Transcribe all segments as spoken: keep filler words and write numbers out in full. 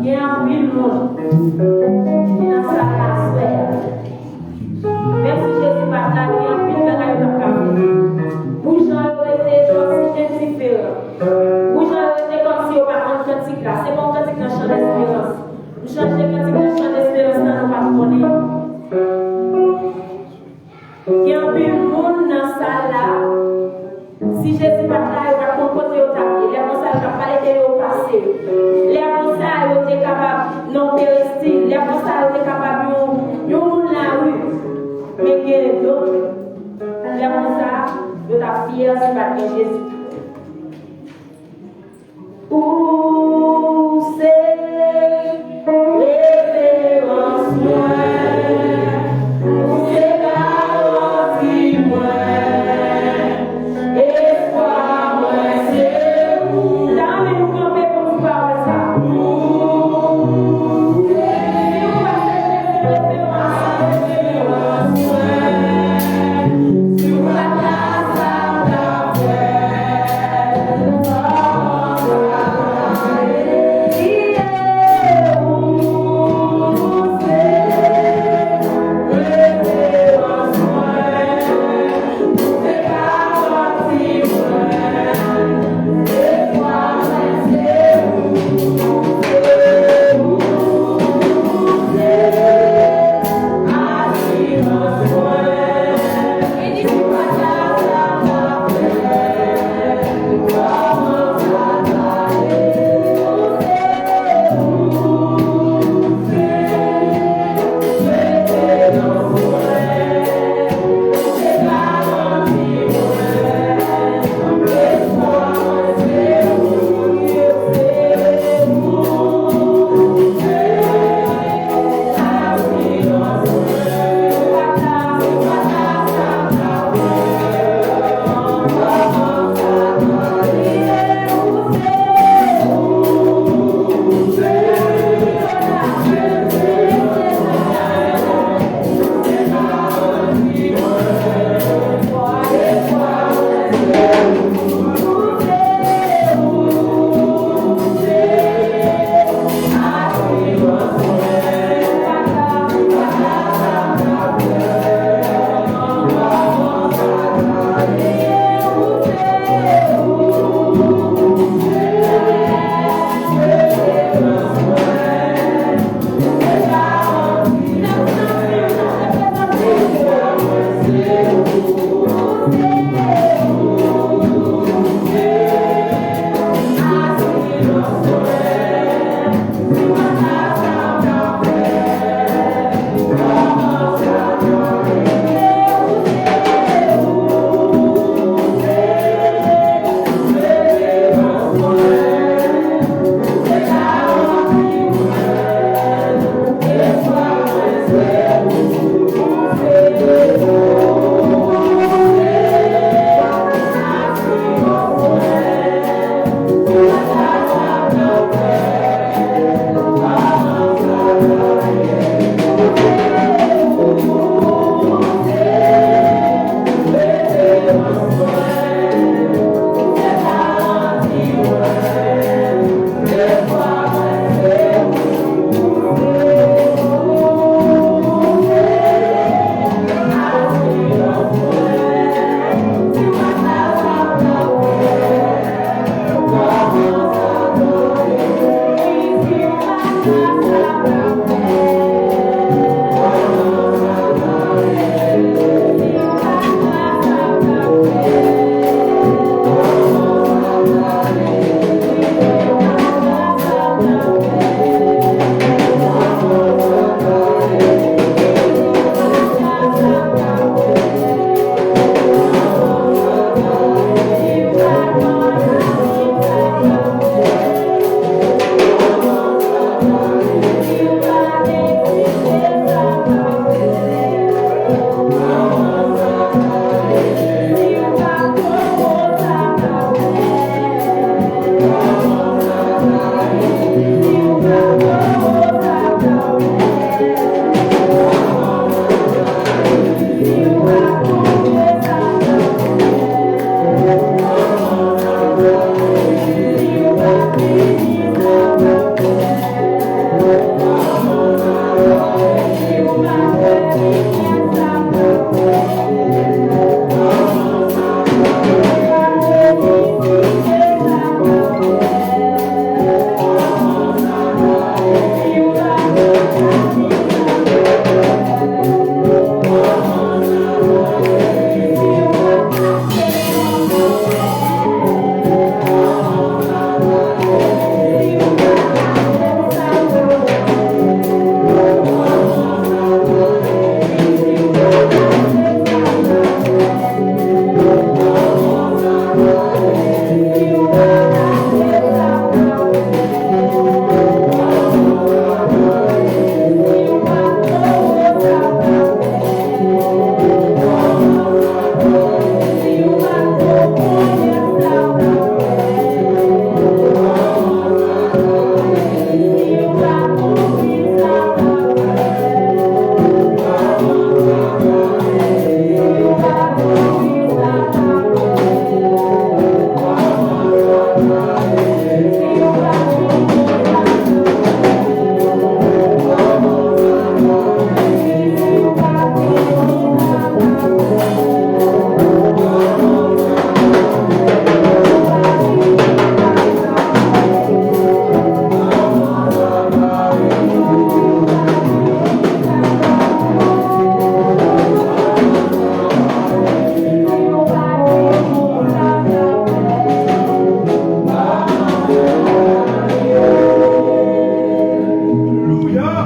Gen anpil moun ki nan sal la aswè a. Menm si Jezi pa t la, gen anpil bagay yo t ap ka fè. Pou jan yo rete, jan yo ti jen diferan. Pou jan yo rete kòmsi yo pa konn kantik la. Se pa yon kantik nan Chan Desperans. Nou chanje kantik nan Chan Desperans la, nou pa t konnen. Gen anpil moun nan sal la, si Jezi pa t la, yo pa t konn kote yo t ap ye. Lè konsa, yo t ap pale de yo pase. Lè konsa, yo te kapab nan peristil. Lè konsa, yo te kapab yon, yon moun lari. Men gen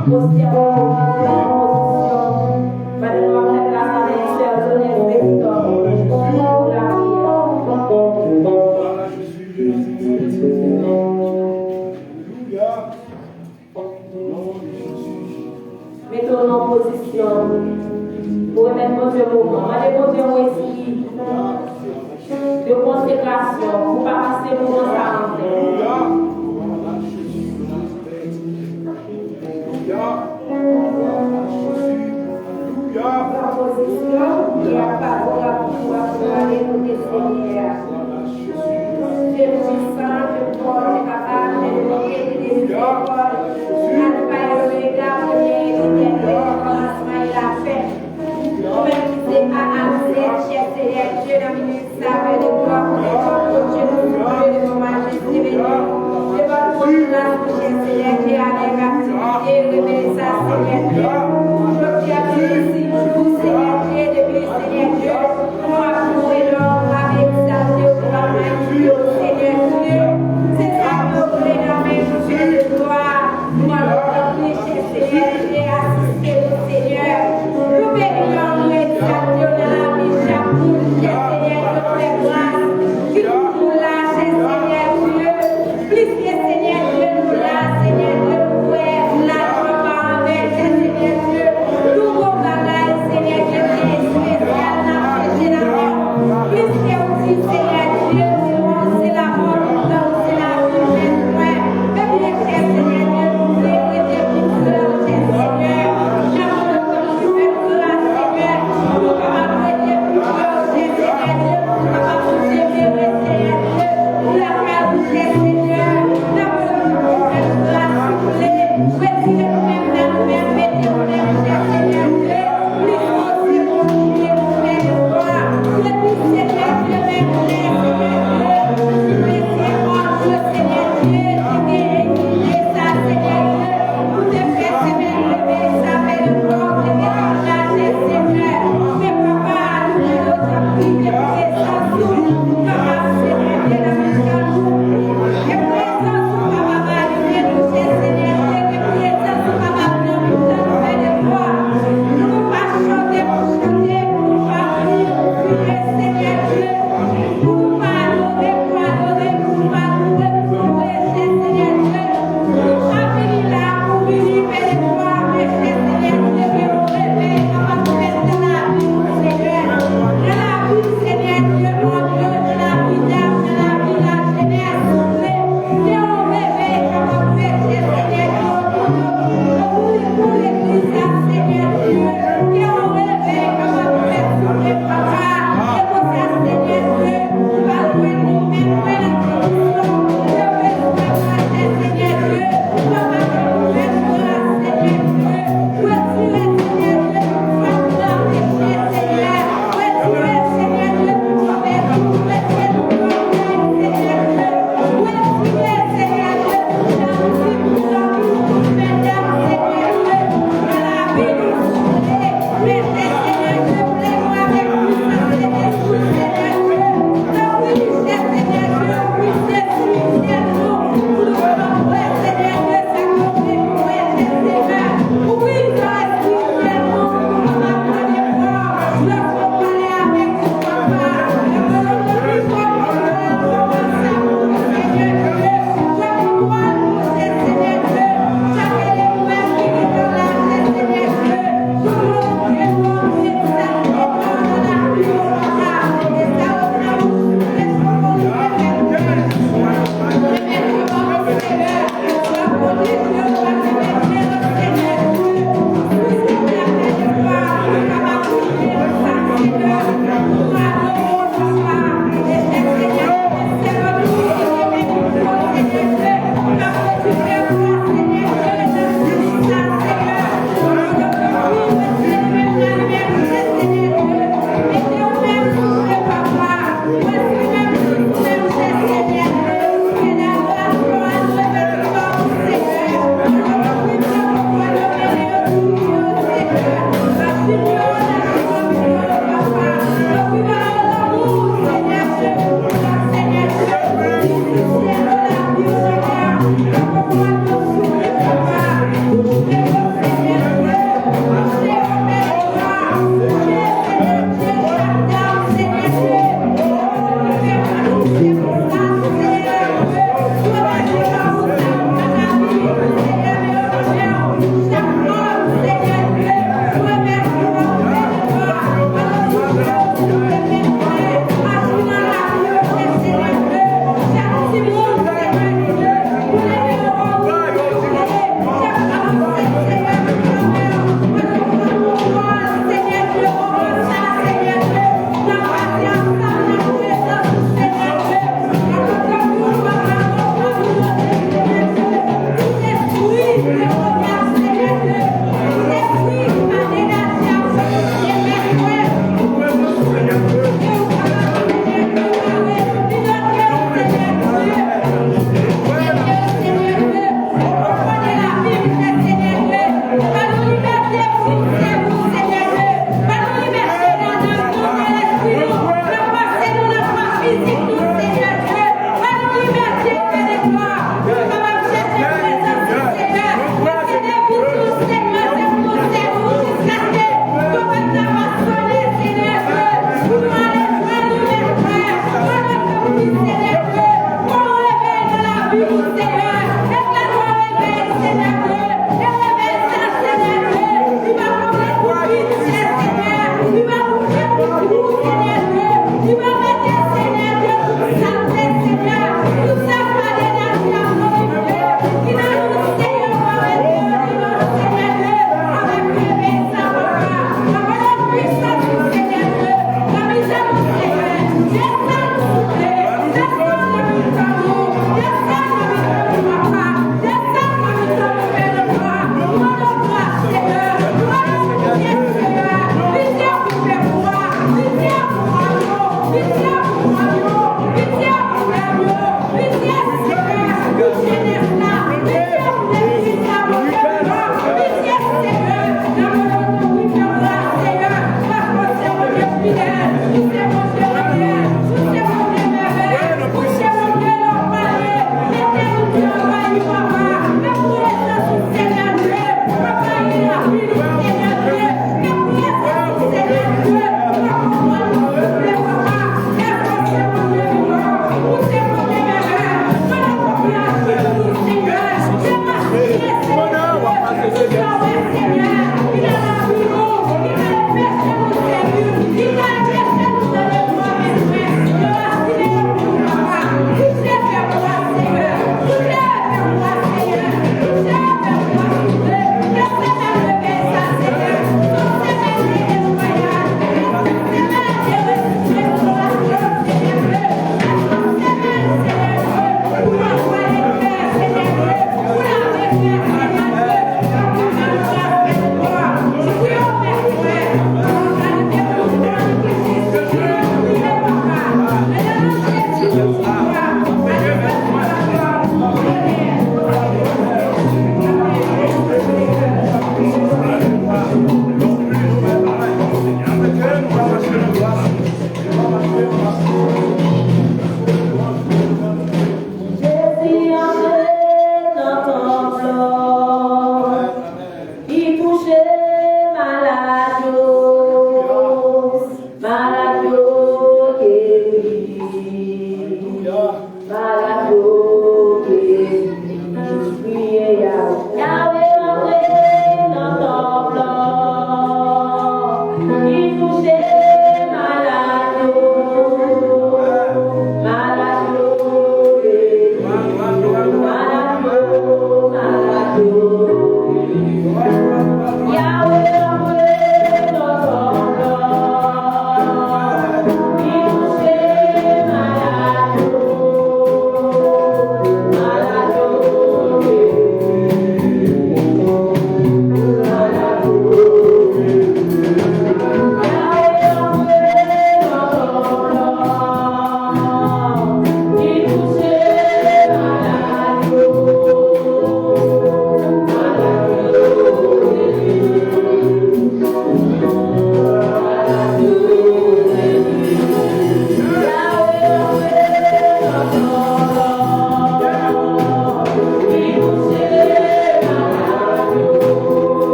Poste a pou nou mete an pozisyon. Pandan nou ap fè plas la, men sè Zonès Victor pou lapriyè. Mete w nan pozisyon pou remèt Bondye moman. Mande Bondye yon espri de konsekrasyon pou pa pase moman sa anvè. Pran pozisyon ki ap favorab pou w ap pale kote Senyè a. Dye pwisan, Dye fò, Dye kapab, Dye de bonte, Dye de mizerikòd, Alfa e Omega, premye e dènye, kòmansman e lafen. Ou menm ki se A ak Z, chè Senyè Dye, nan minit sa, Pè de glwa, pou devan Bondye nou, pou Dye devan majeste beni, devan twòn gras ou, chè Senyè Dye, avèk aktivite, revenesans, Senyè Dye. Jodi a, se yon jou, Senyè Dye, depi, Senyè Dye, nou ap louwe non w, nou ap egzalte w, nou ap magnifye w, Senyè Dye. Se sa nou vle nan men nou, Pè de glwa.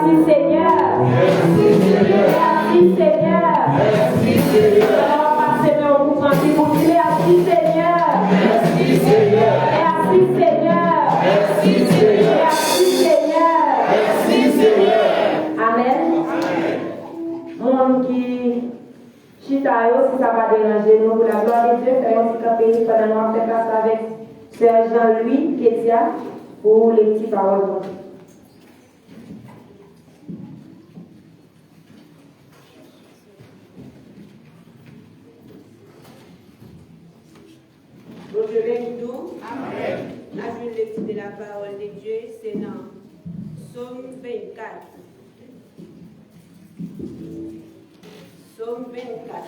Mèsi, Senyè. Mèsi, Senyè. Mèsi, Senyè. Mèsi, Senyè. Lè w ap pase men w pou kantik ou di, mèsi, Senyè. Mèsi, Senyè. Mèsi, Senyè. Mèsi, Senyè. Mèsi, Senyè. Mèsi, Senyè. Amèn. Amèn. Moun ki chita yo, si sa pa deranje nou, pou laglwa de Dye, fè yon ti kanpe pandan nou ap fè pase avèk sè Jean Louis Ketia pou lekti pawòl Bondye. Bondye beni nou. Amèn. N ap jwenn lekti de la parole de Dieu, se nan Sòm vennkat. Sòm vennkat.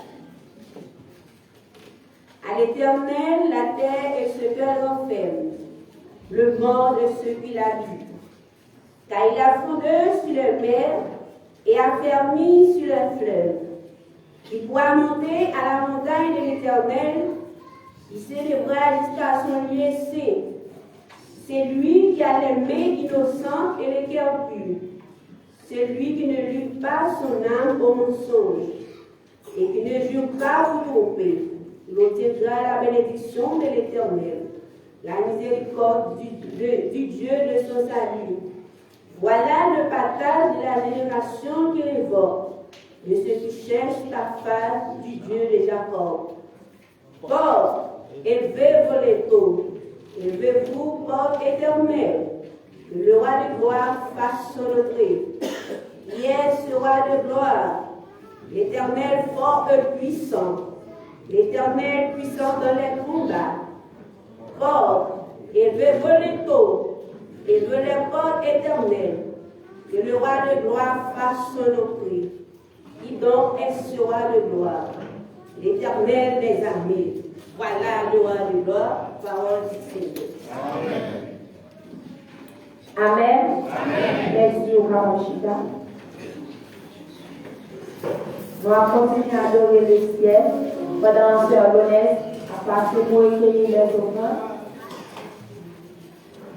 À l'Éternel, la terre et ce qu'elle renferme, le monde et ce qu'il habite. Car il a fondé sur les mers et affermi sur les fleuves. Qui pourra monter à la montagne de l'Éternel, qui s'élèvera jusqu'à son lieu saint. C'est lui qui a les mains innocentes et le cœur pur. Celui qui ne livre pas son âme au mensonge et qui ne jure pas pour tromper, il obtiendra la bénédiction de l'Éternel, la miséricorde du, de- du Dieu de son salut. Voilà le partage de la génération qui invoque, de ceux qui cherchent la face du Dieu de Jacob. Pauvres, élevez vos linteaux, élevez-vous, portes éternelles, que le roi de gloire fasse son entrée. Qui est ce roi de gloire? L'Éternel fort et puissant, l'Éternel puissant dans les combats. Pauvres, élevez vos linteaux, élevez les portes éternelles, que le roi de gloire fasse son entrée. Qui donc est ce roi de gloire? L'Éternel des armées. Voilà le roi de gloire, parole du Seigneur. Amèn. Mèsi, ou ka pran chita. Nou ap kontinye adore Lesyèl pandan sè Gonès ap pase pou rekeyi lèzofrann.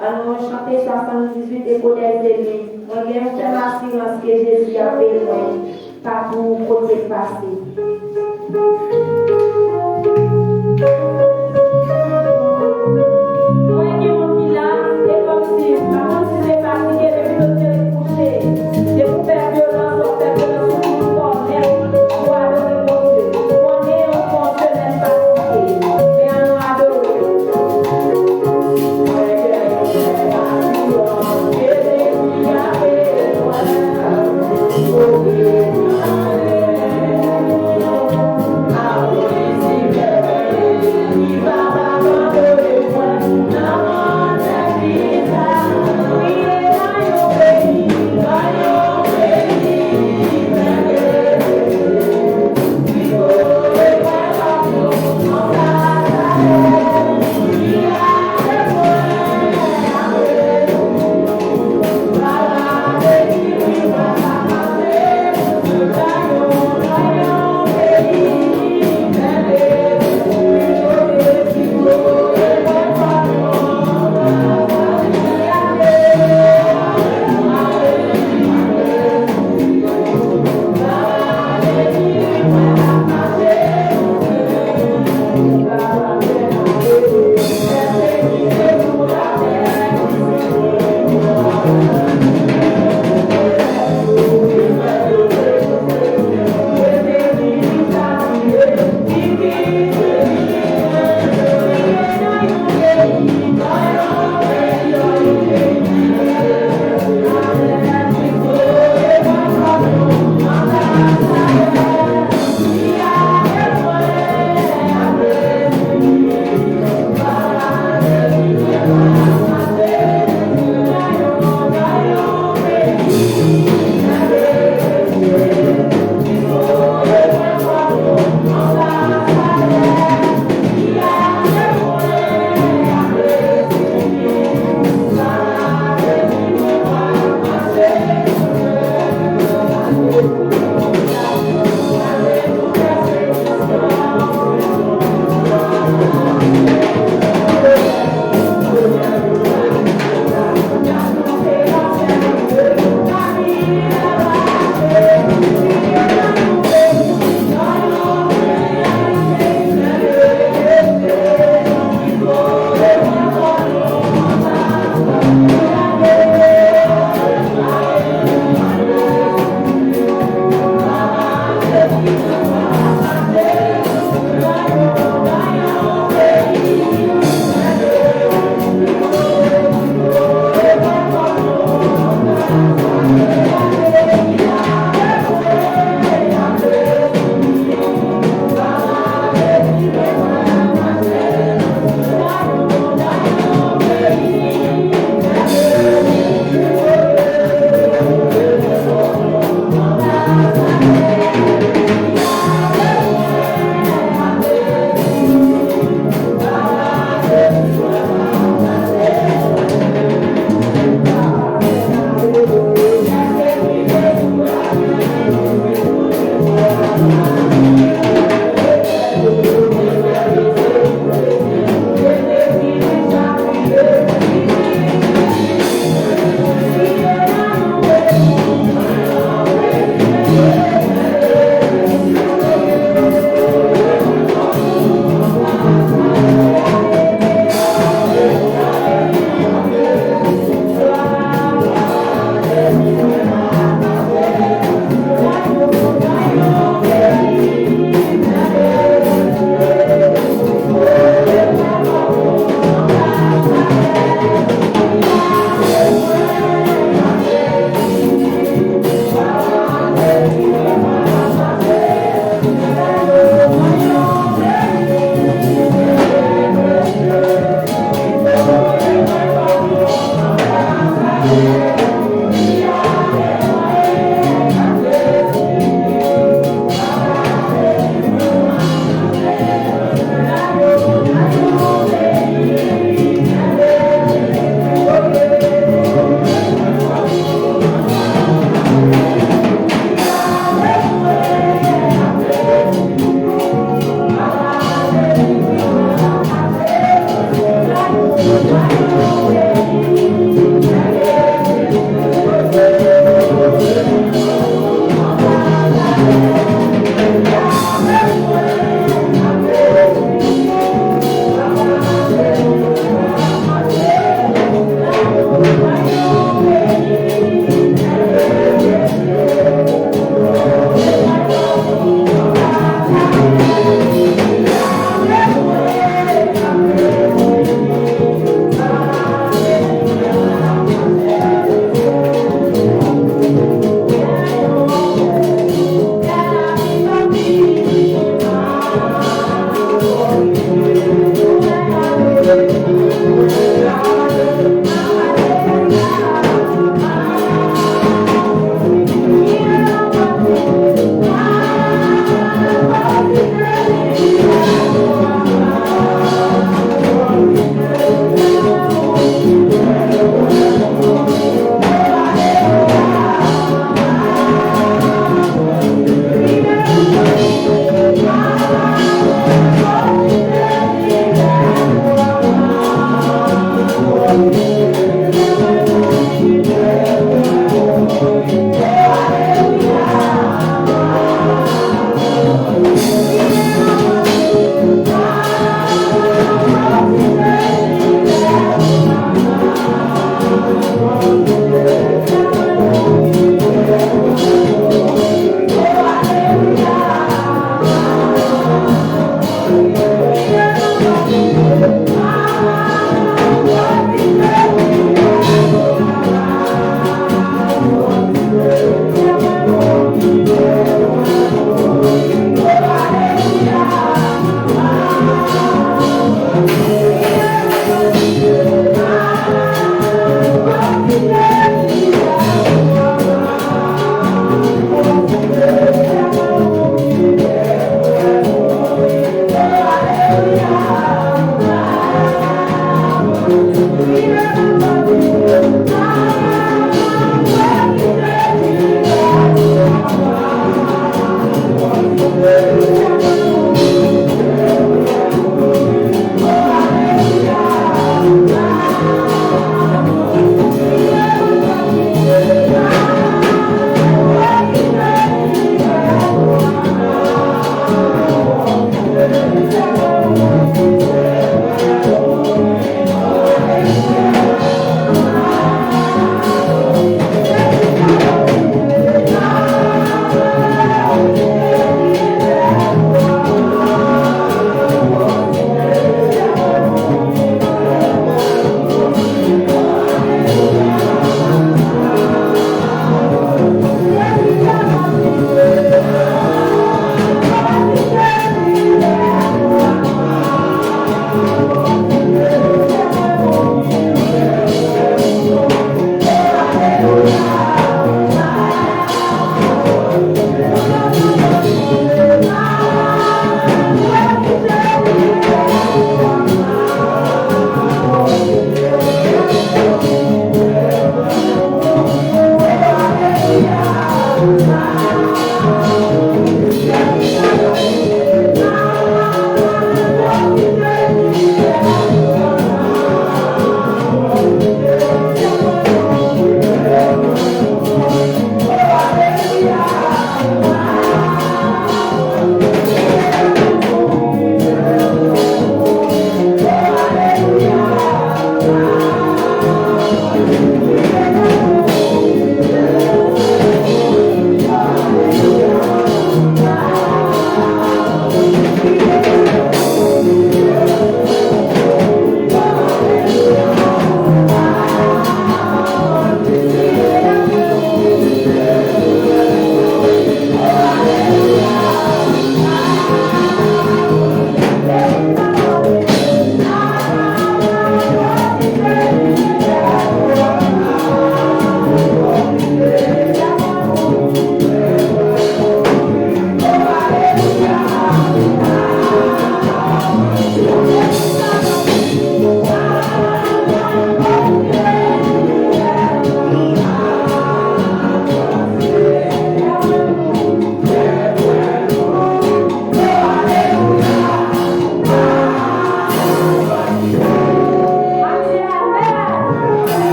Ann nou chante swasanndizuit, Eko dèzeli. Mwen gen yon fèm asirans ke Jezi ap beni mwen patou kote m pase. Mwen gen moun ki la, e kòmsi, m pa konn si se fatige, depi nou te kouche, se pou fè vyolans, w ap fè vyolans sou tout kò nèt, pou adore Bondye. Konnen yon bon semèn fatige, men ann nou adore.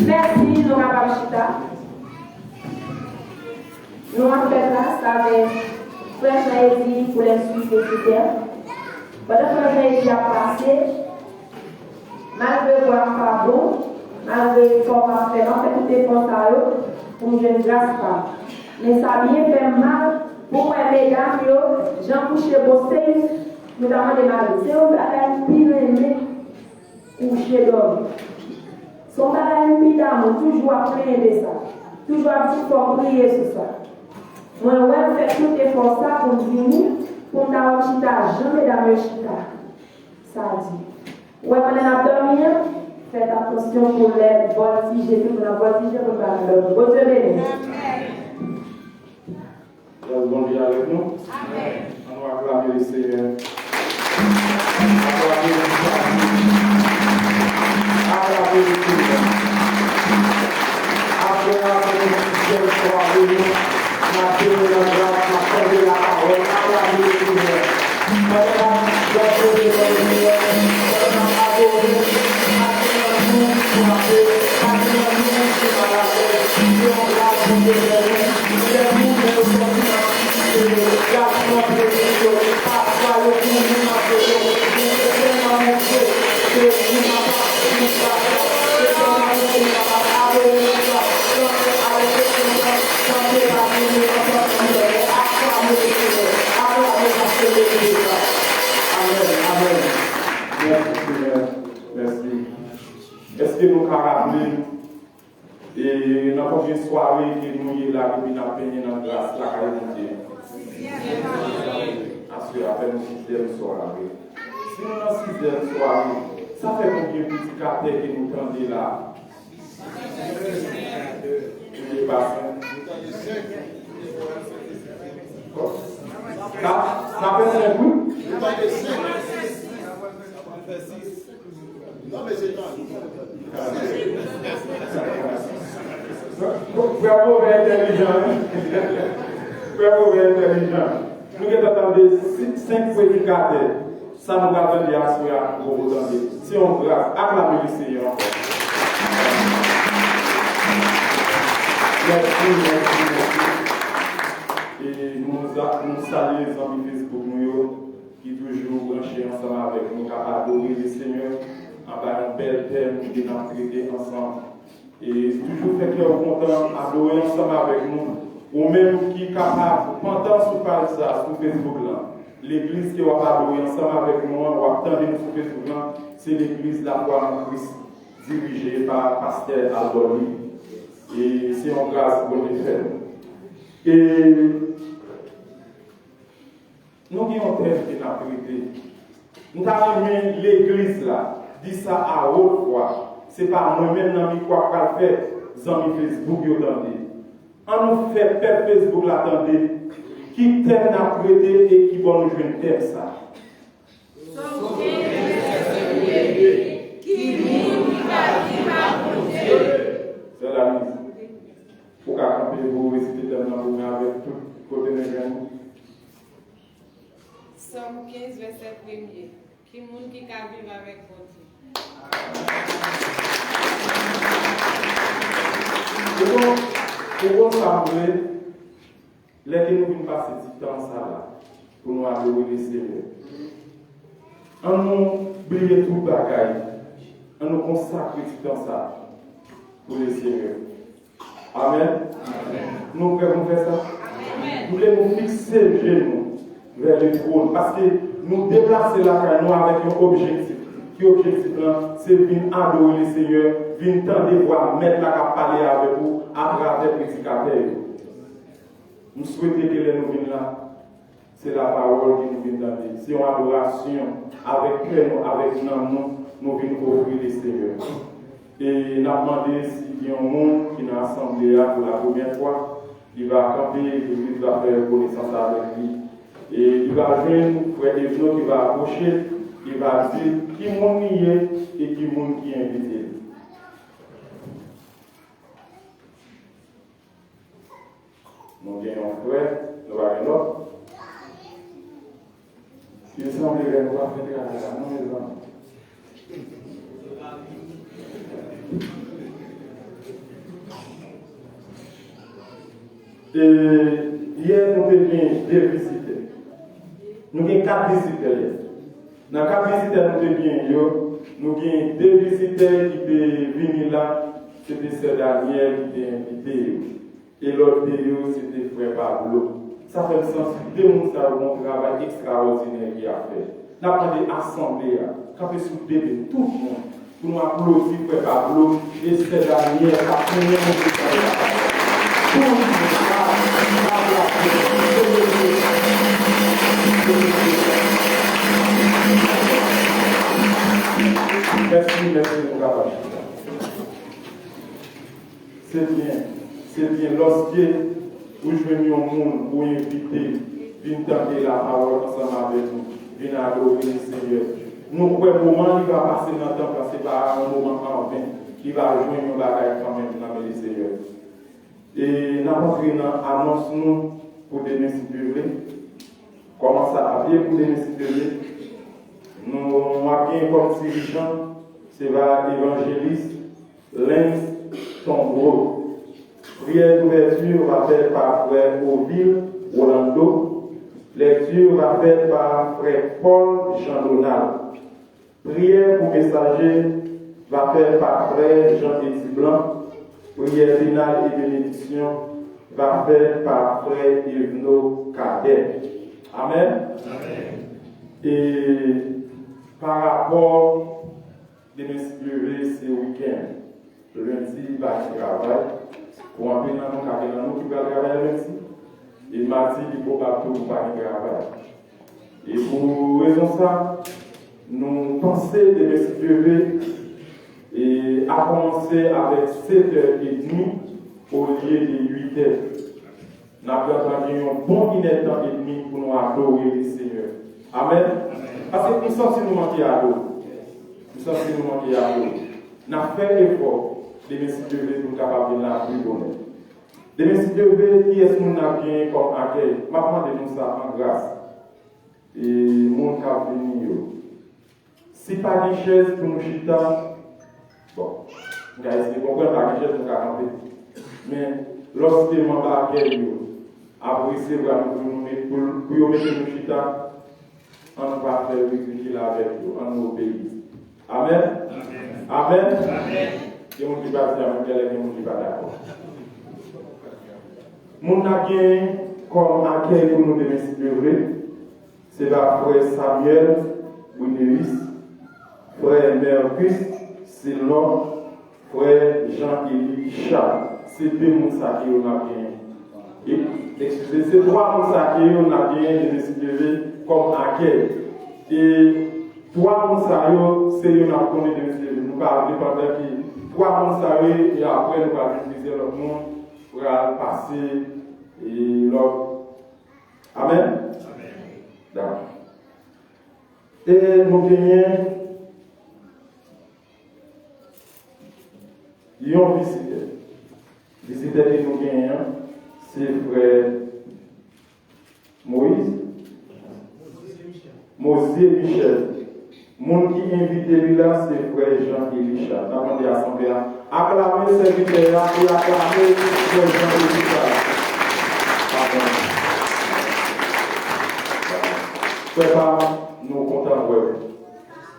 Mèsi, nou kapab chita. Nou ap fè gras avèk frè Jean Eddy pou lèsui se sitè. Pandan frè Jean Eddy ap pase, malgre vwa m pa bon, malgre efò m ap fè, m ap fè tout efò sa yo pou m jwenn gras pa m. Men sa byen fè m mal pou m wè medam yo, jan kouche bossé, nou ta mande mari, se yon bagay m pi renmen. Kouche dòmi. Se yon bagay m pi damou, toujou ap plenyen de sa. Toujou ap di fò m priye sou sa. Mwen wè m fè tout efò sa pou m vini, pou m ta wè m chita jan medam yo chita. Sa di. Ou wè pandan n ap dòmi an, fèt atansyon pou lè vòltije, tout moun ap vòltije pou n pa nan dòmi. Bondye beni. Gras Bondye avèk nou. Amèn. Ann nou aklame Lesenyè. Aklame Lesenyè. Aklame Lesenyè. Apre a, pou nou fidèl swa avè nou, n ap beni nan gras, n ap tande lapawòl. Aklame Lesenyè. Pandan n ap danse devan Lesenyè, pandan n ap adore, pa gen nan nou ki frape, pa gen nan nou ki malade. Se yon gras Bondye fè nou. Lè moun yo sòti nan difikilte yo, y ap rantre sou yo, pafwa yo tounen nan peche yo. Men se sèlman Bondye, se moun nan pa, se moun pa, se sèlman Bondye ki kapab adore konsa, chante avèk yo konsa, chante pa Bondye konsa, aklame Lesenyè, aklame paske Bondye la. Amèn, amèn. Mèsi Senyè, mèsi. Èske nou ka raple E nan konbyen sware ke nou ye la depi n ap benyen nan gras lakay Bondye? Aswè a fè nou sizyèm sware. Si nou nan sizyèm sware, sa fè konbyen predikatè ke nou tande la? Nou depasen. Sa, sa fè senk, wi. Frè Move entèlijan, wi. Frè Move entèlijan. Nou gentan tande si-, senk predikatè. Sa nou pral tande aswè a, nou poko tande. Se yon gras. Aklame Lesenyè ankò. Mèsi, mèsi, mèsi. E nou, nou salye zanmi Facebook nou yo ki toujou branche ansanm avèk nou, k ap adore Lesenyè anba yon bèl tèm ke n ap trete ansanm. E toujou fè kè w kontan, adore ansanm avèk nou. Ou menm ki kapab pantan sou paj sa, sou Facebook lan, legliz ke w ap adore ansanm avèk nou an, w ap tande nou sou Facebook lan, se legliz Lafwa an Kris, dirije pa pastè Albor Louis. E se yon gras Bondye fè nou. E Nou gen yon tèm ke n ap trete. M ta renmen legliz la di sa a wot vwa. Se pa mwen menm nan mikwo a k pral fè zanmi Facebook yo tande. An nou fè pèp Facebook la tande ki tèm n ap trete e ki bò nou jwenn tèm sa. Sòm kenz, vèsè premye. Ki moun ki ka viv ak Bondye? Sè Laniz, ou ka kanpe pou resite tèm nan pou mwen avèk tout kote men jwenn ou? Sòm kenz, vèsè premye. Ki moun ki ka viv avèk Bondye? Ou konn, ou konn sa m vle? Lè ke nou vin pase ti tan sa la pou nou adore Lesenyè, an nou bliye tout bagay, an nou konsakre ti tan sa pou Lesenyè. Amèn. Nou prè pou n fè sa? M vle nou fikse je nou vè le twòn, paske nou deplase lakay nou avèk yon objektif. Ki objektif lan? Se vin adore Lesenyè, vin tande vwa Mèt la k ap pale avèk ou atravè predikatè yo. M swete ke lè nou vin la, se lapawòl ke nou vin tande. Se yon adorasyon avèk kè nou, avèk nanm nou, nou vin ofri Lesenyè. E n ap mande si gen yon moun ki nan asanble a pou la premyè fwa, li va kanpe epi li va fè konesans avèk li. E li va jwenn frè Evno ki va apwoche, li va di ki moun li ye e ki moun ki envite li. Nou gen yon frè, nou pa gen lòt. Li sanble lè nou pa fè travay la, non, mezanmi. E yè, nou te gen de vizitè. Nou gen kat vizitè yè. Nan kat vizitè nou te gen yo, nou gen de vizitè ki te vini la, se te sè Daniel ki te envite yo. E lòt de yo, se te frè Pablo. Sa fè m santi de moun sa yo gon travay ekstraòdinè ki ap fèt. N ap mande asanble a, kanpe sou de pye, tout moun, pou nou aplodi frè Pablo e sè Daniel k ap tounen monte kay la. Tout moun, n ap aplodi. Mèsi, mèsi, nou kapab chita. Se byen, se byen. Lòske ou jwenn yon moun ou envite vin tande lapawòl ansanm avèk nou, vin adore Lesenyè. Nou kwè moman li va pase nan tanp lan, se pa yon moman anven. Li va jwenn yon bagay kanmenm nan men Lesenyè. E n ap antre nan anons nou pou demen, si Dye vle. Kòmanse avèk pou demen, si Dye vle. Nou ap gen kòm dirijan, se va evanjelis Lens Tonbro. Prière d'ouverture va faite par frè Ovil Rolando. Lecture va faite par frè Paul Jean Donald. Prière pour messager va faite par frè Jean Eti Blanc. Prière finale et bénédiction va faite par frè Evno Cadet. Amen. Amen. E pa rapò Demen, si Dye vle, se wikenn. Lendi, pa gen travay. Pou anpil nan nou, ka gen nan nou ki pral travay lendi. E madi, li pwobab tou pou pa gen travay. E pou rezon sa, nou panse demen, si Dye vle, e a kòmanse avèk sèt è edmi olye de uit è. N ap gentan gen yon bon inèdtan edmi pou nou adore Lesenyè. Amèn. Paske m santi nou manke adore. M santi nou manke adore. N ap fè efò demen, si Dye vle, pou n kapab vin la pi bonè. Demen, si Dye vle, kiyès moun n ap genyen kòm akèy? M ap mande nou sa an gras. E moun k ap vini yo. Si pa gen chèz pou nou chita, bon, m ka eseye konprann, pa gen chèz, nou ka kanpe. Men, lòske manm akèy yo ap resevwa nou pou nou met, pou, pou yo mete nou chita, ann pa fè ridikil avèk yo, ann obeyi. Amèn? Amèn? Amèn? Gen moun ki pa di amèn, genlè gen moun ki pa dakò. Moun n ap genyen kòm akèy pou nou demen, si Dye vle, se pa frè Samuel Winelis, frè Mercus Silon, frè Jean Élie Charles. Se de moun sa ke yo n ap genyen. E, eskize, se twa moun sa ke yo n ap genyen demen, si Dye vle, kòm akèy. E Twa moun sa yo, se yo n ap konnen de Mesye Jezi. Nou pa vle pandan ki twa moun sa yo, e apre nou pa gen plizyè lòt moun pral pase, e lòt. Amèn? Amèn. Dakò. E nou genyen yon vizitè. Vizitè ke nou genyen an, se frè Moïse? Mozye Michel. Moun ki envite li la, se frè Jean Elisha. N ap mande asanble a aklame sèvitè a e aklame frè Jean Elisha. Frè pa m, nou kontan wè w.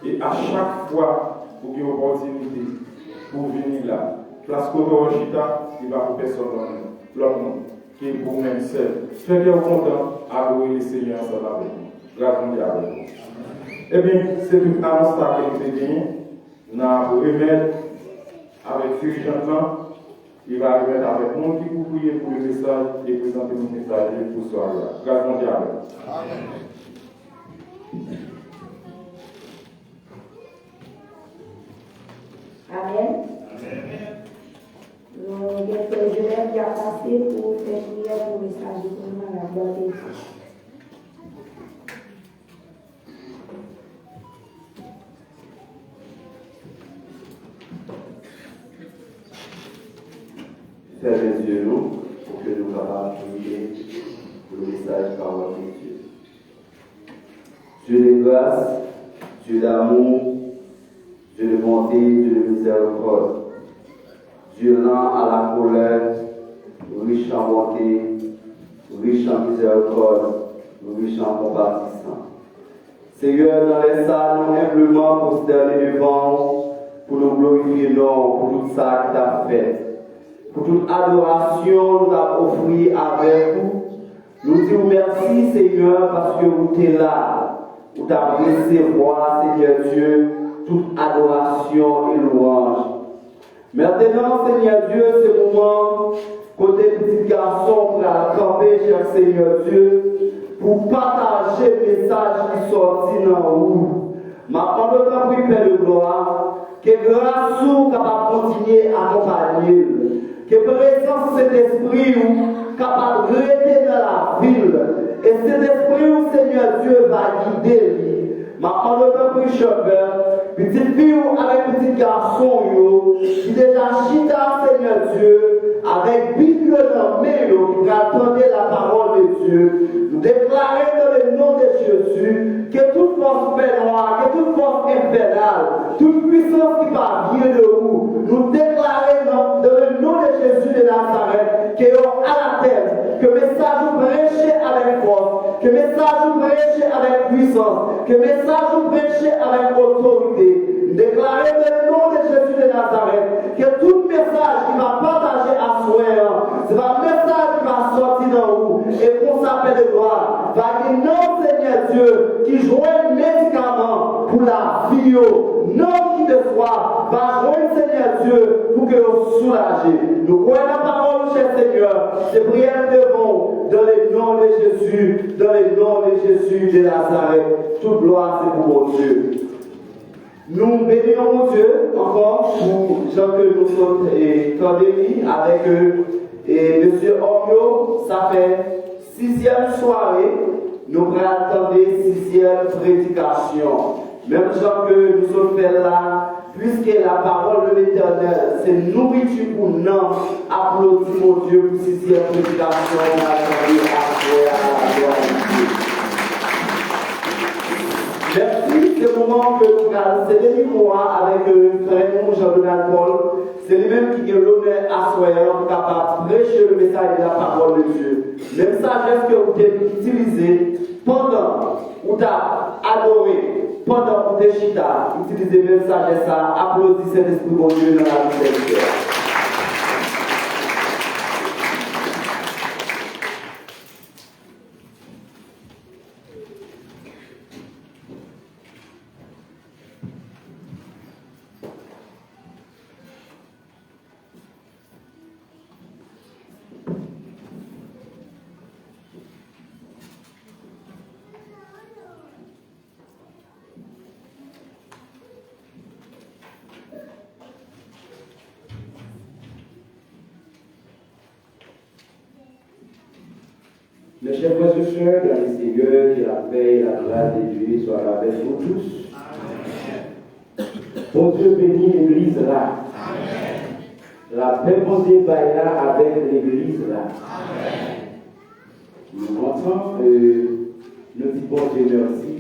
E a chak fwa ou gen opòtinite pou w vini la, plas kote w chita, li pa pou pèsonn lòt moun, lòt moun ke pou ou menm sèl. Fè kè w kontan, adore Lesenyè ansanm avèk nou. Gras Bondye avèk nou. Ebyen, se tout anons sa ke nou te genyen. N ap remèt avèk dirijant lan, li va remèt avèk moun ki pou priye pou le mesaj e prezante nou mesaj li pou sware a. Gras Bondye avèk nou. Amèn. Nou gen frè Joseph ki ap pase pou fè priyè pou mesaj li pou nou nan la glwa de Dye. Fèmen zye nou pou ke nou kapab priye pou mesaj pawòl de Dye. Dieu de grâce, Dieu d'amour, Dieu de bonté, Dieu de miséricorde, Dieu lent à la colère, riche en bonté, riche en miséricorde, riche en compatissance. Senyè, nan lè sa, nou enbleman pwostène devan w pou nou glorifye non w pou tout sa ki t ap fèt, pou tout adorasyon nou t ap ofri avèk ou. Nou di w mèsi, Senyè, paske ou te la, ou t ap resevwa, Senyè Dye, tout adorasyon e lwanj. Mentnan, Senyè Dye, se moman kote pitit gason pral kanpe, chè Senyè Dye, pou pataje mesaj ki sòti nan ou. M ap mande w, tanpri, Pè de glwa, ke gras ou kapab kontinye akonpanye l, ke prezans Sentespri ou kapab rete nan lavi l, e Sentespri ou, Senyè Dye, va gide li. M ap mande w, tanpri, Shepherd, pitit fi w avèk pitit gason w yo, ki deja chita, Senyè Dye, avèk Bib yo nan men yo, ki pral tande la parole de Dieu, nou deklare dans le nom de Jésus, ke tout fòs fènwa, ke tout fòs enfènal, tout pwisans ki pa vyen de ou, nou deklare nan, dans le nom de Jésus de Nazareth, ke yo anatèm, ke mesaj ou preche avèk fòs, ke mesaj ou preche avèk pwisans, ke mesaj ou preche avèk otorite. M deklare dans le nom de Jésus de Nazareth, ke tout mesaj ki va pataje aswè an, se pa mesaj ki va sòti nan ou, e konsa, Pè de glwa, va gen nanm, Senyè Dye, ki jwenn medikaman pou lavi yo. Nanm ki deswa va jwenn, Senyè Dye, pou ke yo soulaje. Nou kwè nan pawòl ou, chè Senyè. Se priyè nou devan w, dans le nom de Jésus, dans le nom de Jésus de Nazareth. Tout glwa se pou Bondye. Nou beni nou Bondye ankò pou jan ke nou sot, e, tande li avèk, e, e, mesye òm yo. Sa fè sizyèm sware, nou pral tande sizyèm predikasyon. Menm jan ke nou sot fè l la, puisque la parole de l'Éternel, se nouriti pou nanm, aplodi Bondye pou sizyèm predikasyon nou pral tande aswè a, la glwa de Dye. Mèsi, se moman ke nou pral sede mikwo a avèk, e, frè nou, Jean Donald Paul. Se li menm ki gen lonè aswè a pou kapab preche le mesaj de la parole de Dieu. Menm sajès ke ou te itilize pandan ou t ap adore, pandan ou te chita, itilize menm sajès sa a, aplodi Sentespri Bondye nan lavi sèvitè a. Mes chers frères et sœurs dans le Seigneur, que la paix et la grâce de Dieu soient avec vous tous. Bondye beni legliz la. Lapè Bondye bay la avèk legliz la. Nou kontan, euh, nou di Bondye mèsi.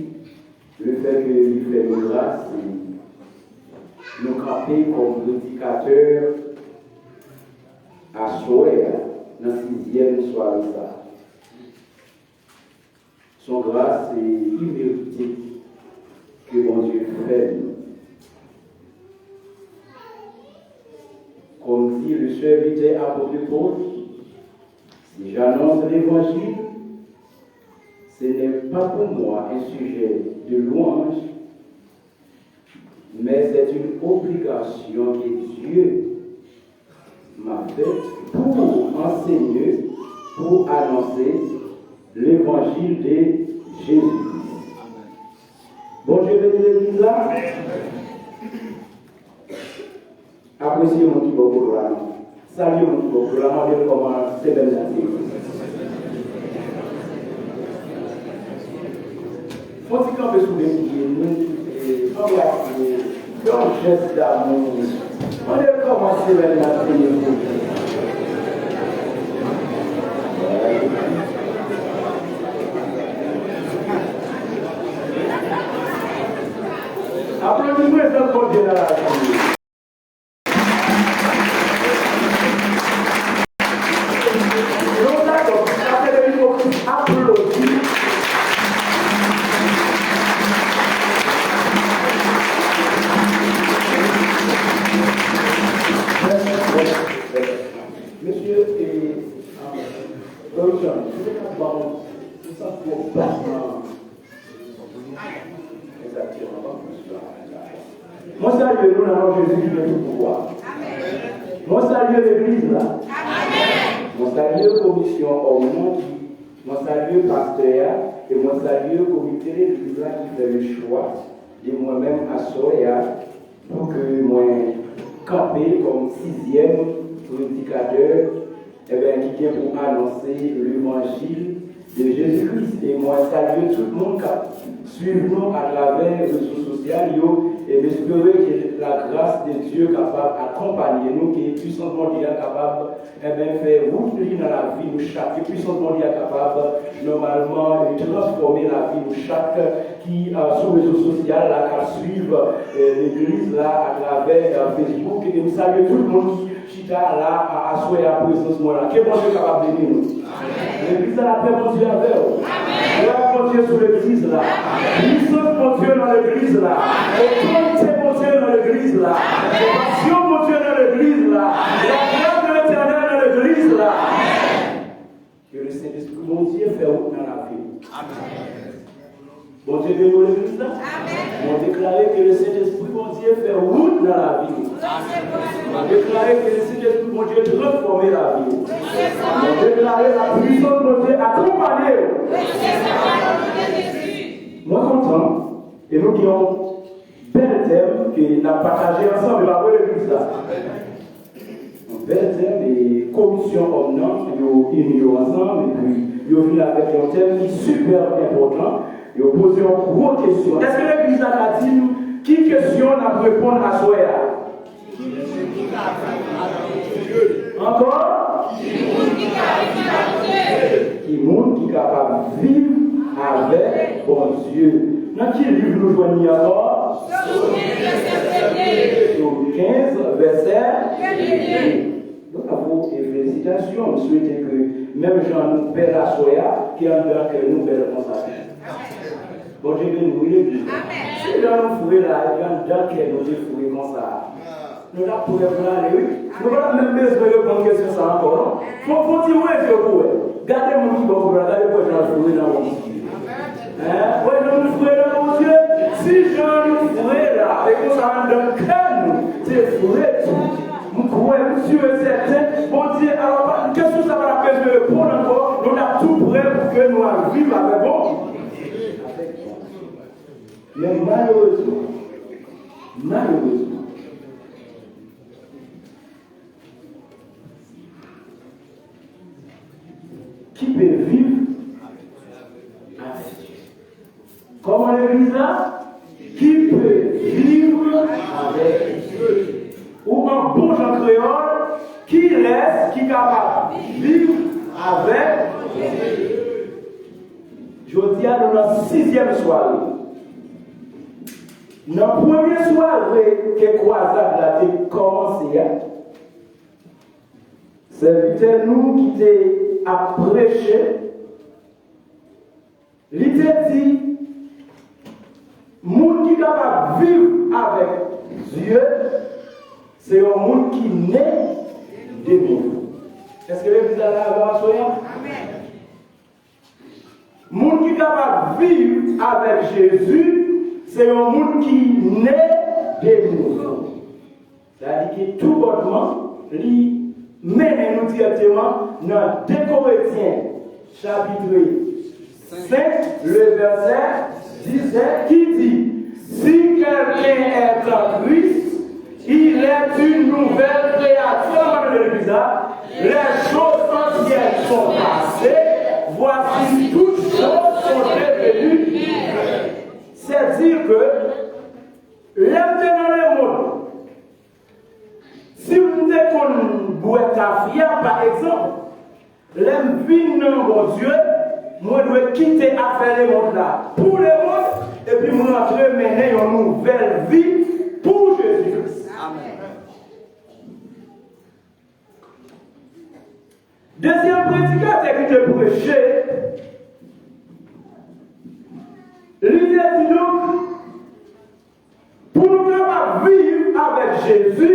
Le fait que li fè nou gras, nou kanpe kòm predikatè aswè a nan sizyèm sware sa. Se yon gras imerite ke Bondye fè nou. Comme dit le serviteur apôtre Paul, si j'annonce l'évangile, ce n'est pas pour moi un sujet de louange, mais c'est une obligation que Dieu m'a faite pour enseigner, pour annoncer l'évangile de Jésus-Christ. Bondye beni legliz la. Apresye moun ki bò kote w la non. Salye moun ki bò kote w la, mande l kòman semèn nan te ye. Fon ti kanpe sou de pye nou, anbrase, fè yon jès damou. Mande l kòman semèn nan te ye pou li. Aplodi prezans Bondye nan lavi. Mesye, e, Wilson, si w te ka ban m yon sant pwòp bat nan Mwen salye nou nan non Jezi ki gen tout pouvwa. Mwen salye legliz la. Mwen salye komisyon òm nan ki, mwen salye pastè a, e mwen salye komite legliz la ki fè le chwa de mwen menm aswè a pou ke mwen kanpe kòm sizyèm predikatè, enben, ki gen pou anonse levanjil de Jezi Kris. E mwen salye tout moun k ap swiv nou atravè rezo sosyal yo, e m espere ke la gras de Dye kapab akonpanye nou, ke pwisans Bondye a kapab, enben, fè wout li nan lavi nou chak, ke pwisans Bondye a kapab nòmalman, e, transfòme lavi nou chak ki, a, sou rezo sosyal la, k ap swiv, e, legliz la atravè, e, Facebook. E m salye tout moun ki chita la, a, aswè a, prezans mwen la. Ke Bondye kapab beni nou. Legliz la, lapè Bondye avè w. Gras Bondye sou legliz la. Pwisans Bondye nan legliz la. Otorite Bondye nan legliz la. Konpasyon Bondye nan legliz la. Lagras de Letènèl nan legliz la. Ke le Sentespri Bondye fè wout nan lavi w. Bondye beni w legliz la. Mwen deklare ke le Sentespri Bondye fè wout nan lavi w. Mwen deklare ke le Sentespri Bondye transfòme lavi w. Mwen deklare lapwisans Bondye akonpanye w. Mwen kontan, e nou gen yon bèl tèm ke n ap pataje ansanm, e pa vre legliz la. Yon bèl tèm, e komisyon òm nan, yo ini yo ansanm, epi yo vin avèk yon tèm ki sipè enpòtan. Yo poze yon gwo kesyon. Èske legliz la ka di m ki kesyon n ap reponn aswè a? Ankò? Ki moun ki kapab viv avèk Bondye? Nan ki liv nou jwenn li ankò? Sòm kenz, vèsè de. Bravo e felisitasyon. M swete ke menm jan nou bèl aswè a, ke anndan kè nou bèl konsa tou. Bondye beni w, wi, legliz. Si jan nou fre la, epi anndan kè nou te fre konsa, nou t ap prè pou n ale, wi. Nou pa t ap menm bezwen reponn kesyon sa a ankò, non. Fò, fò w ti wete w pou wè. Gade moun ki bò kote w la, gade pou w wè jan l fre nan Bondye. Hein? Wè jan nou fre nan Bondye? Si jan nou fre la, e konsa anndan kè nou te fre tou. M kwè, m si e sèten, Bondye, alò, pa, kesyon sa pa t ap bezwen reponn ankò, nou t ap tou prè pou ke nou al viv avèk Bondye. Men malerezman, malerezman, ki pe viv Legliz la, qui peut vivre avec Dieu. Ou an bon jan kreyòl, kilès ki kapab viv avèk Bondye? Jodi a, nou nan sizyèm sware. Nan premye sware ke kwazad la te kòmanse a, sèvitè nou ki te ap preche, li te di, moun ki kapab viv avèk Dye, se yon moun ki ne de nouvo. Èske legliz la la avè m aswè a? Moun ki kapab viv avèk Jezi, se yon moun ki ne de nouvo. Sa di ki tou bòtman, li mennen nou dirèkteman nan de Korentyen, chapit senk, le vèsè disèt, ki di, si quelqu'un est en Christ, il est une nouvelle créature. Ann ap rele legliz la. Les choses anciennes sont passées, voici toutes choses sont devenues nouvelles. C'est dire que lè m te nan lemonn, si m te konn bwè tafya, pa egzanp, lè m vin nan Bondye, mwen dwe kite afè lemonn la pou lemonn, epi m rantre mennen yon nouvèl vi pou Jezi Kris. Dezyèm predikatè ki te preche, li te di nou, pou nou kapab viv avèk Jezi,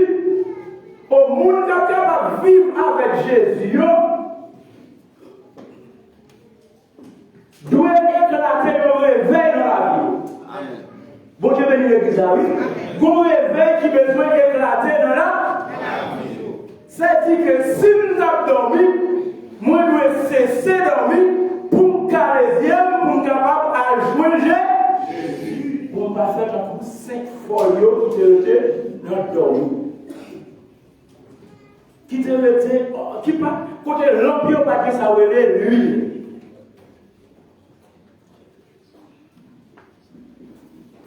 o moun k ap kapab viv avèk Jezi yo, dwe eklate yon revèy nan lavi yo. Bondye beni legliz la, wi. Gon revèy ki bezwen eklate nan la. Sa di ke si m t ap dòmi, mwen dwe sese dòmi pou m kale zye m, pou m kapab al jwenn Jezi. Pou m pa fè tankou senk fòl yo ki te rete nan dòmi. Ki te rete, ki pa, kote lanp yo pa t gen sa yo rele lwil.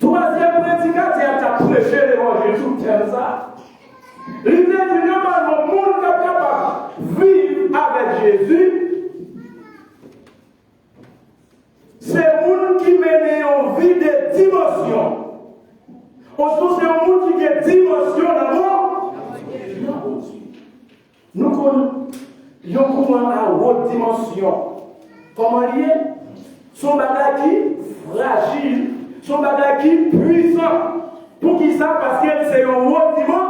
Twazyèm predikatè a t ap preche levanjil sou tèm sa a. Li te di nòmalman moun k ap kapab viv avèk Jezi, se moun ki mennen yon vi de dimansyon. Osnon se yon moun ki gen dimansyon nan Bon-, nan Bondye. Nou konn yon kouran a wot dimansyon. Kòman li ye? Se yon bagay ki frajil, se yon bagay ki pwisan. Poukisa? Paske l se yon wot dimansyon.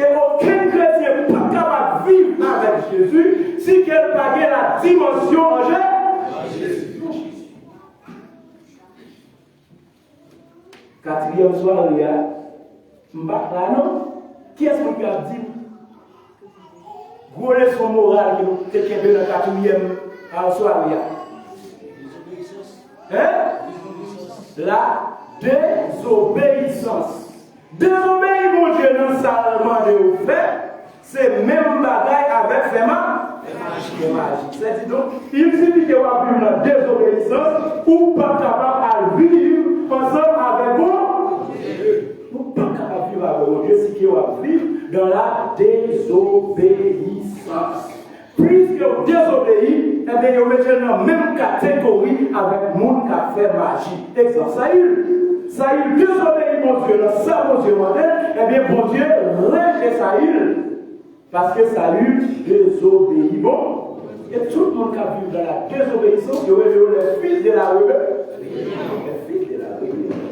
E okenn kretyen p ap kapab viv avèk Jezi si ke l pa gen la dimansyon an Je-, Katriyèm sware a, m pa t la non. Kiyès moun ki ap di m gwo leson moral ke nou te kenbe nan katriyèm, a, sware a? Hein? La désobéissance. Dezobeyi Bondye nan sa l mande w fè, se menm bagay avèk fè ma-, fè maji. Sètidonk, il sifi ke w ap viv nan dezobeyisans, ou p ap kapab al viv ansanm avèk Bondye. Ou p ap kapab viv avèk Bondye si ke w ap viv dans la désobéissance. Piske w dezobeyi, ebyen, yo mete l nan menm kategori avèk moun k ap fè maji. Egzanp, Sayil. Sayil dezobeyi Bondye nan sa Bondye mande l, ebyen, Bondye rejte Sayil. Paske Sayil dezobeyi Bon-, e tout moun k ap viv dans la désobéissance, yo rele yo les fils de la rébellion. Les fils de la rébellion.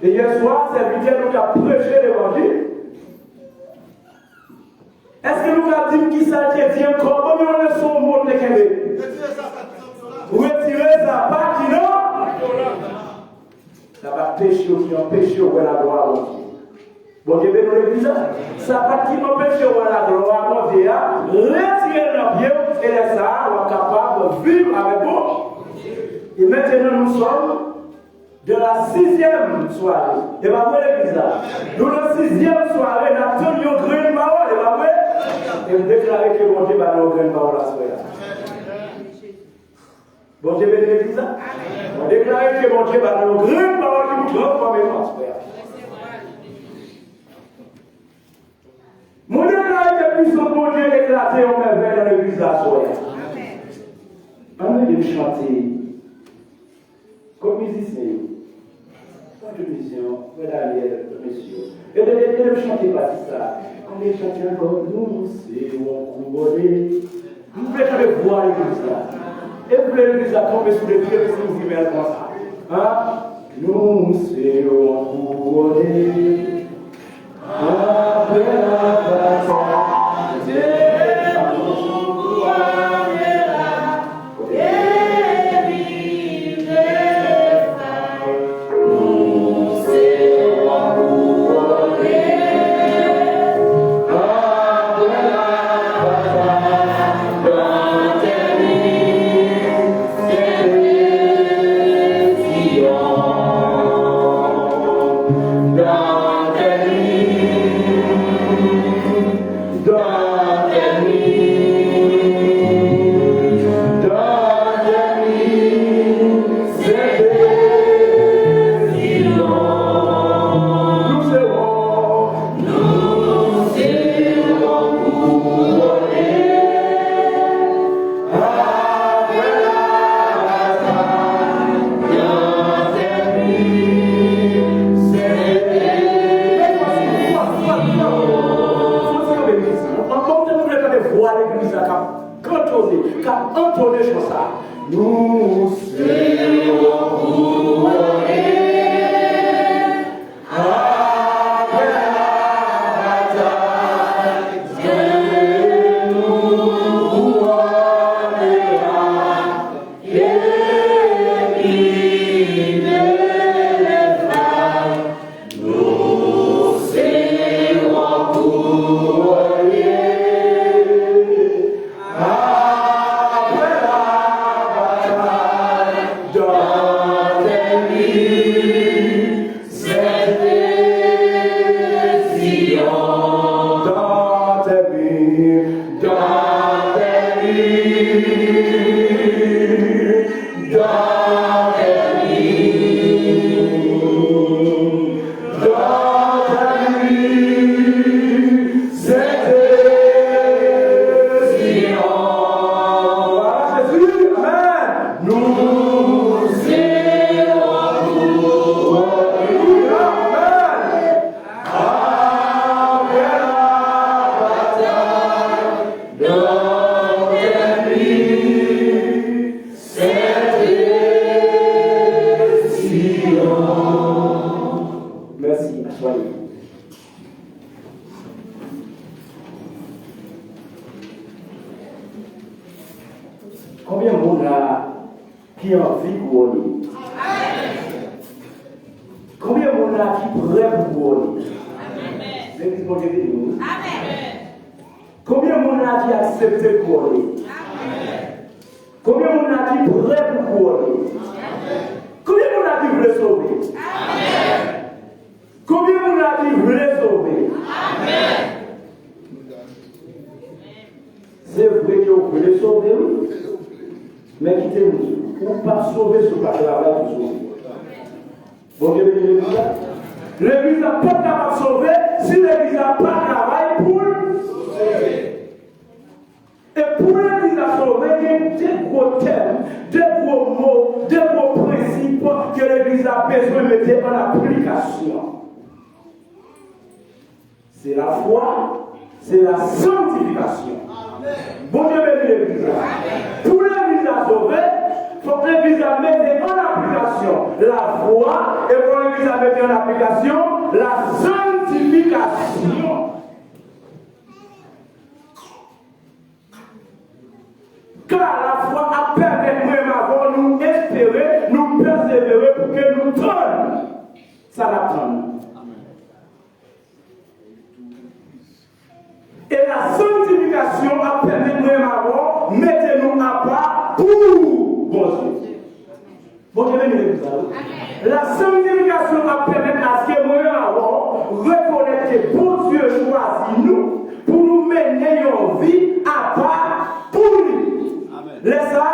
E yè swa, sèvitè nou t ap preche levanjil. Èske nou ka di m kisa l te di ankò? Ban m yon leson mo l te kenbe. Retire sapat ki nan. Sapat peche yo ki anpeche w wè laglwa a Bondye. Bondye beni w legliz la. Sapat ki anpeche w wè laglwa a Bondye a, retire l nan pye w, e lè sa a, w ap kapab viv avèk Bondye. E mentenan nou sòm dans la sixième soirée. E pa vre legliz la. Nou nan sizyèm sware, n ap tann yon grenn pawòl, e pa vre? E m deklare ke Bondye ba nou yon grenn pawòl aswè a. Bondye beni legliz la. Mwen deklare ke Bondye ba nou yon grenn pawòl ki pou transfòme nou aswè a. Mwen deklare ke pisans Bondye eklate yon mèvèy nan legliz la aswè a. Ann ede m chante. Kot mizisyen yo? Kot mizisyen yo? Frè Daniel, mesye yo. Ede, ede, ede m chante pati sa. Konbyen chante ankò? Nou se yon kou bòde. M vle tande vwa legliz la. E m vle legliz la kanpe sou de pye pou nou di men l konsa. Hein? Nou se yon kou bòde. Apre labatay, nou ale la. Vwa legliz la k ap kantone, k ap antone chan sa. Nou se yon kourone. Apre labatay, se nou kourone a. Epi de lefay, nou se yon kourone. Apre labatay, dan tèt li, sète Siyon. Dan tèt li, dan tèt li, dan tèt li. Dans ta vie, c'était Sion. Voilà Jésus, amen. Nous irons pour lui, amen. Après la bataille, dans ta vie, c'était Sion. Mèsi, aswayè. Konbyen moun la ki anvi kouwone? Konbyen moun la ki prè pou kouwone? Legliz Bondye beni nou. Konbyen moun la ki aksepte kouwone? Konbyen moun la ki prè pou kouwone? Konbyen moun la ki vle sove? Konbyen moun la ki vle sove? Se vre ke w vle sove, wi. Men kite m di w, ou p ap sove si w pa travay pou sove. Bondye beni legliz la. Legliz la p ap kapab sove si legliz la pa travay pou l sove. E pou legliz la sove, gen de gwo tèm, de gwo mo, de gwo prensip ke legliz la bezwen mete an aplikasyon. Se lafwa, se lasantifikasyon. Bondye beni legliz la. Pou legliz la sove, fòk legliz la mete an aplikasyon lafwa, e pou legliz la mete an aplikasyon lasantifikasyon. Ka lafwa ap pèmèt mwen menm avè w nou espere, nou pèsevere pou ke nou tann sa n ap tann. E lasantifikasyon ap pèmèt mwen menm avè w mete nou apa pou Bondye. Bondye beni legliz la, wi. Lasantifikasyon ap pèmèt aske mwen menm avè w rekonèt ke Bondye chwazi nou pou nou mennen yon vi apa pou li. Lè sa,